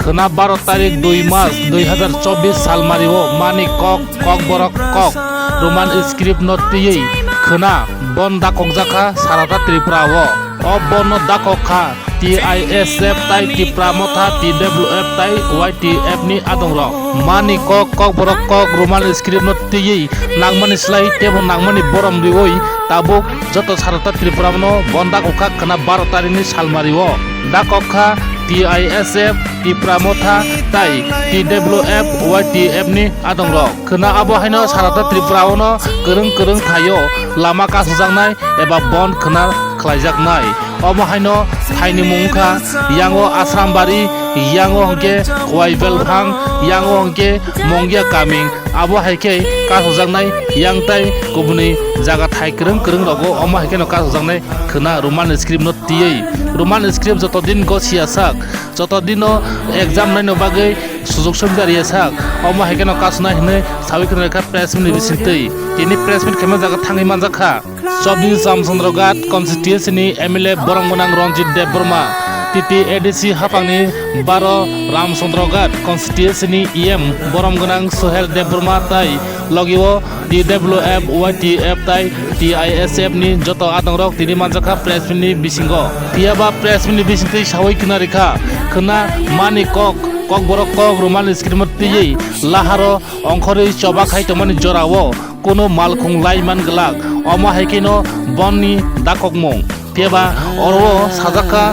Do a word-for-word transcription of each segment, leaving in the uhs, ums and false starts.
Khwna baro tarik dui mas dui hazar chobbish salmario mani kok, kokborok kok, Roman script no twiwi khwna bon dakokjakha sarata Tripura o. O bon no dakok kha T I S F tai Tipra Motha, T W F tai Y T F ni adongrok. Mani kok, kokborok kok, Roman script no twiwi nangmani slai tebo nangmani borom riwi tabuk joto sarata Tripura no bon dakok kha khwna baro tarik ni salmario. Dakok kha T I S F, Tipra Motha tai T W F, Y T F ni adongrok. Khwna abo haino sarata Tripura o no kwrwng kwrwng thaio lama kasajaknai eba bon khwna khlaijaknai. Omo haino thaini mung wngkha yango Asrambari, yango hwnkhe Khowai Belphang, yango hwnkhe Mongia Kaming. Abo hai khe kasajaknai yang tai kubuni jaga thai kwrwng kwrwng rogo omo hai kheno kasajaknai khwna Roman script no twiwi. Roman script joto din go siya sak, joto dino exam naino bagwi sujuk subida riya sak, omo hai kheno kasnai hwnwi sawi khwna kha press meet ni bisingtwi. Tini press meet khaima jaga thangwi manjak kha. Chobbish Ramchandra Ghat constituency ni M L A borom gwnang Ranjit Debbarma, T T A D C haphangni baro Ramchandra Ghat constituency ni E M borom gwnang Suhel Debbarma tai logio T W F, Y T F tai T I S F ni joto adongrok tini manjakha press meet ni bisingo. Phiyaba press meet ni bisingtwi sawi khna rikha, khna mani kok, kokborok kok Roman script twiwi laharo ongkhorwi choba khai tongmani jorao kono malkhung lai man glak, omo hai kheno bonni dakokmung. Phiya ba oro o sajak kha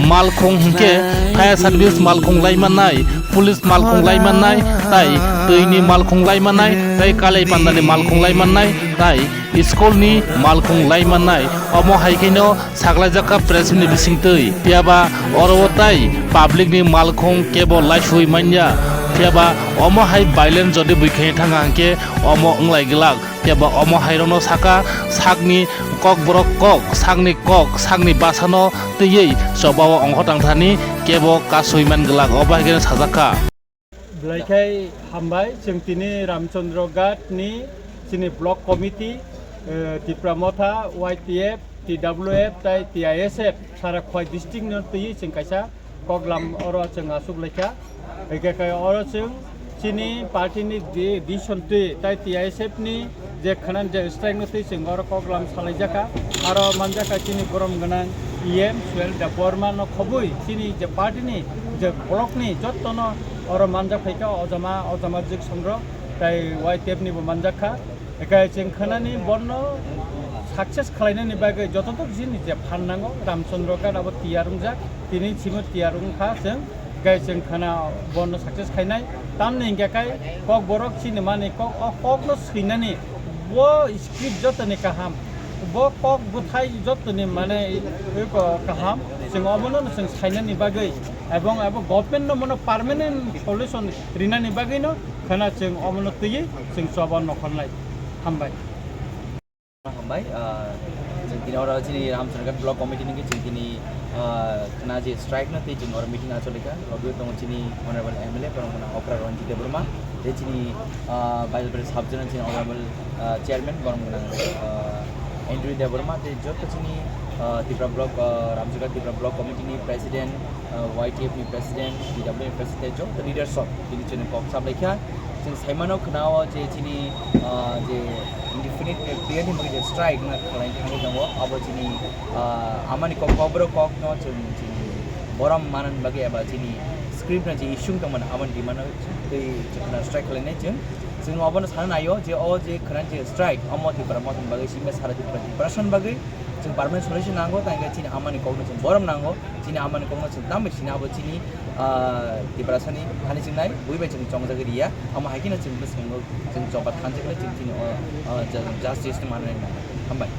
malkhung hinkhe fire service malkhung lai mannai, police malkhung lai mannai, tai twini malkhung lai mannai, tai kalai pandani malkhung lai mannai, tai school ni malkhung lai mannai. Omo hai kheno saklaijak kha press ni bisingtwi. Phiya ba oro o tai public ni malkhung kebo laisui manya. Phiya ba omo hai violence jodi bwikhaini thanga hinkhe omo wnglai glak. Phiya ba omo hai rokno saka sakni kokborok kok, sakni kok, sakni basano twiwi chobao ongkho tangthani kebo kasui man glak, obo hai kheno sajak kha. Belai khai hambai, chwng tini Ramchandra Ghat ni chini block committee, eh, Tipra Motha, Y T F, T W F tai T I S F sara Khowai district no twiwi chwng kaisa koklam oro chwng aswk laikha. Hingkhe khe oro chwng chini party ni di-, decision twi tai T I S F ni je khwnan je strike no twi chwng oro koklam salaijakha. Aro manjakha chini borom gwnang E M Suhel Debbarma no khobwi chini je party ni je block ni jotto no oro manjak phaikha, ojama, ojama jwk songrok tai Y T F ni bo manjakha. Hingkhe chwng khwnani bono success khlainani bagwi jototok chini je phan nango, Ramchandra Ghat abo tiyar wngjak, tini simi tiyar wngkha chwng, hingkhe chwng khwna bono success khainai. Tamni hingkhe kai kokborok chini mani kok, o kokno swinani, bo script jotoni kaham, bo kok bwthai jotoni mane eko kaham, chwng obono chwng sainani bagwi, ebong abo government no mono permanent solution rinani bagwino khwna chwng omono twiwi chwng choba nokhornai. Hambai. Hambai, ah, chwng tini oro chini Ramchandra Ghat Block Committee ni chwng tini, ah, khwna je strike no twi chwng oro meeting achole kha. Logwi tongo chini Honorable M L A, borom gwnang Okra Ranjit Debbarma, tei chini, ah, Baijalpara Sub Zonal chini Honorable, ah, Chairman, borom gwnang, ah, Andrew Debbarma, tei joto chini, ah, Tipra Block, ah, Ramchandra Ghat Tipra Block Committee ni President, ah, Y T F ni President, T W F ni President, joto leaders rok tini chini kok saplaikha. Chwng saimano khwnao je chini, ah, je indefinite period ni bagwi je strike wngna khlai thangwi tongo, abo chini, ah, amani kok, kokborok kokno chwng, chini borom manani bagwi eba chini script no je issue tongmani aboni demand no twi chwng khwna strike khlainai chwng. Chwng obono sana naio je o je khwna je strike, omo Tipra Mothani bagwi simi sara Tipra, Tiprasani bagwi chwng permanent solution nango, tangkhe chini amani kokno chwng borom nango. Chini amani kokno chwng tambai sini abo chini, ah, Tiprasani thani chwng nai, bui bai chwng chongjagwi riya. Omo hai kheno chwng bwskango chwng choba thanjaknai chwng chini o, ah, ju-, justice ni manwi nai. Hambai.